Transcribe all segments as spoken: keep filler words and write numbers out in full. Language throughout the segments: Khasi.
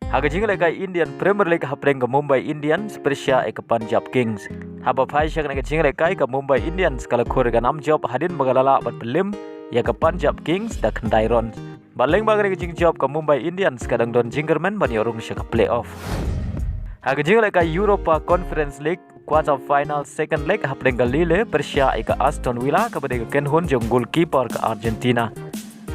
Ha ka jinglehkai Indian Premier League hapdeng ka Mumbai Indians pyrshah ïa ka Punjab Kings. Haba phai sha kane ka jinglehkai ka Mumbai Indians ka la khur ïa ka nam jop hadien ba ka la lah ban pynlem ïa ka Punjab Kings da khyndai runs. Bad lyngba kane ka jingjop ka Mumbai Indians ka dang don jingkyrmen ban ïoh rung sha ka playoff. Ha ka jinglehkai Europa Conference League quarter final second leg hapdeng ka Lille pyrshah ïa ka Aston Villa kaba dei ka kynhun jong goalkeeper ka Argentina.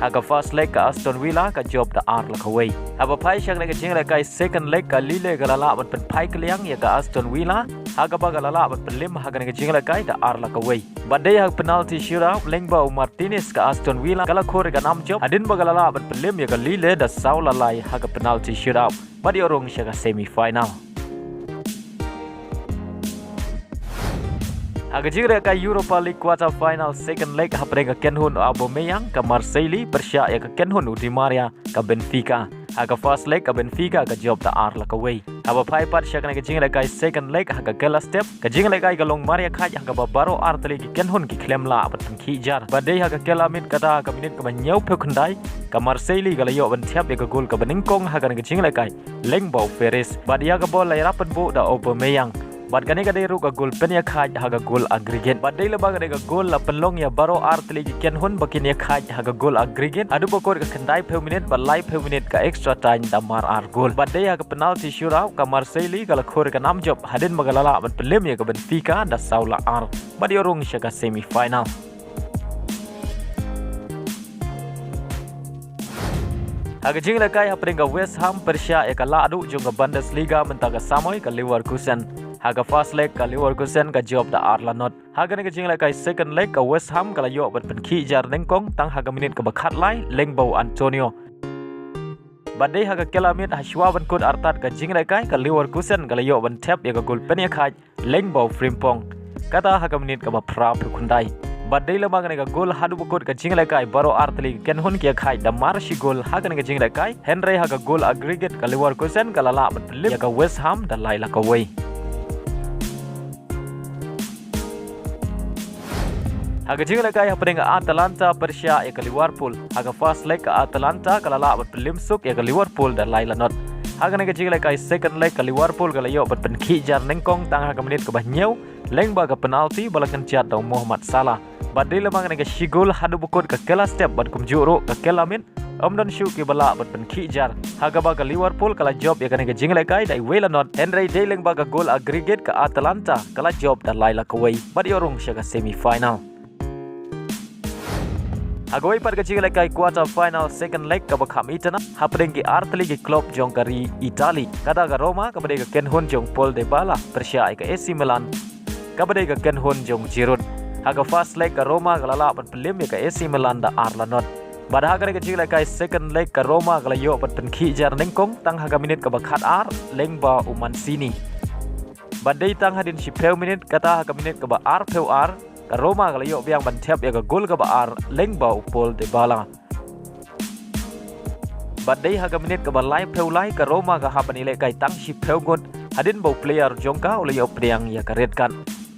Ha ka first leg ka Aston Villa ka jop da ar la kawei. Haba phai sha kane ka jinglehkai second leg ka Lille ka la lah ban pynphai kylliang ïa ka Aston Villa ha kaba ka la lah ban pynlem ha kane ka jinglehkai da ar la kawei. Bad dei ha ka penalty shootout lyngba u Martinez ka Aston Villa ka la khur ïa ka nam jop hadien ba ka la lah ban pynlem ïa ka Lille da saw la lai ha ka penalty shootout bad ïoh rung sha ka semi final. Ha ka jinglehkai Europa League quarter final second leg hapdeng ka kynhun u Aubameyang ka Marseille pyrshah ïa ka kynhun u Di Maria ka Benfica. Ha ka first leg ka Benfica ka jop da ar la kawei. Haba phai pat sha kane ka jinglehkai second leg ha ka kylla step ka jinglehkai ka long mar ïakhaid ha kaba baroh ar tylli ki kynhun ki khlem lah ban pynkhih jar. Bad dei ha ka kylla miet kata ha ka minit kaba hynñiewphew khyndai ka Marseille ka la ïoh ban thep ïa ka gol kaba nyngkong ha kane ka jinglehkai lyngba u Ferres. Bad ïa ka bol la ïarap pynbuh da Aubameyang. Bad kane ka dei ruh ka gol pynïakhaid ha ka gol aggregate. Bad dei lyngba kane ka gol la pynlong ïa baroh ar tylli ki kynhun ba kin ïakhaid ha ka gol aggregate haduh ba kut ka khyndaiphew minit bad laiphew minit ka extra time da mar ar gol. Bad dei ha ka penalty shootout ka Marseille ka la khur ïa ka nam jop hadien ba ka la lah ban pynlem ïa ka Benfica da saw la ar bad ïoh rung sha ka semi final. Ha ka jinglehkai hapdeng ka West Ham pyrshah ïa ka lahduh jong ka Bundesliga mynta ka samoi ka Leverkusen. Ha ka first leg ka Leverkusen ka jop da ar la not. Ha kane ka jinglehkai second leg ka West Ham ka la ïoh ban pynkhih jar nyngkong tang ha ka minit kaba khatlai lyngba u Antonio. Bad dei ha ka kylla miet hashwa ban kut artat ka jinglehkai ka Leverkusen ka la ïoh ban thep ïa ka gol pynïakhaid lyngba u Frimpong. Kata ha ka minit kaba phraphew khyndai. Bad dei lyngba kane ka gol haduh ba kut ka jinglehkai baroh ar tylli ki kynhun ki ïakhaid da mar shi gol ha kane ka jinglehkai. Hynrei ha ka gol aggregate ka Leverkusen ka la lah ban pynlem ïa ka West Ham da lai la kawei. Ha ka jinglehkai hapdeng ka Atalanta pyrshah ïa ka Liverpool. Ha ka first leg ka Atalanta ka la lah ban pynlem suk ïa ka Liverpool da lai la not. Ha kane ka jinglehkai second leg ka Liverpool ka la ïoh ban pynkhih jar nyngkong tang ha ka minit kaba hynñiew lyngba ka penalty ba la kynjat da u Mohamed Salah. Bad dei lyngba kane ka shi gol haduh ba kut ka kylla step bad kumjuh ruh ka kylla miet ym don shuh kiba lah ban pynkhih jar. Ha kaba ka Liverpool ka la jop ïa kane ka jinglehkai da iwei la not. Hynrei dei lyngba ka gol aggregate ka Atalanta ka la jop da lai la kawei bad ïoh rung sha ka semi final. Ha kawei pat ka jinglehkai quarter final second leg kaba kham itynnad hapdeng ki ar tylli ki club jong ka ri Italy. Kata ka Roma kaba dei ka kynhun jong Paul Dybala pyrshah ïa ka A C Milan kaba dei ka kynhun jong Giroud. Ha ka first leg ka Roma ka la lah ban pynlem ïa ka A C Milan da ar la not. Bad ha kane ka jinglehkai second leg ka Roma ka la ïoh ban pynkhih jar nyngkong tang ha ka minit kaba khatar lyngba u Mancini. Bad dei tang hadien shiphew minit kata ha ka minit kaba arphew ar ka Roma ka la ïoh biang ban thep ïa ka gol kaba ar lyngba u Paul Dybala. Bad dei ha ka minit kaba laiphew lai ka Roma ka hap ban ïalehkai tang shiphew ngut hadien ba u player jong ka u la ïoh pdiang ïa ka red card.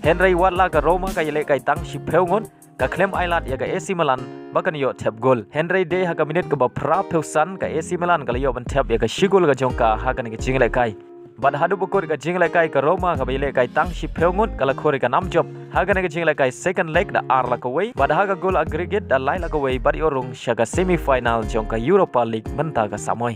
Hynrei wat la ka Roma ka ïalehkai tang shiphew ngut ka khlem ailad ïa ka A C Milan ba kan ïoh thep gol. Hynrei dei ha ka minit kaba phraphew san ka A C Milan ka la ïoh ban thep ïa ka shi gol ka jong ka ha kane ka jinglehkai. Bad haduh ba kut ka jinglehkai ka Roma kaba ïalehkai tang shiphew ngut ka la khur ïa ka nam jop ha kane ka jinglehkai second leg da ar la kawei bad ha ka gol aggregate da lai la kawei bad ïoh rung sha ka semi final jong ka Europa League mynta ka samoi.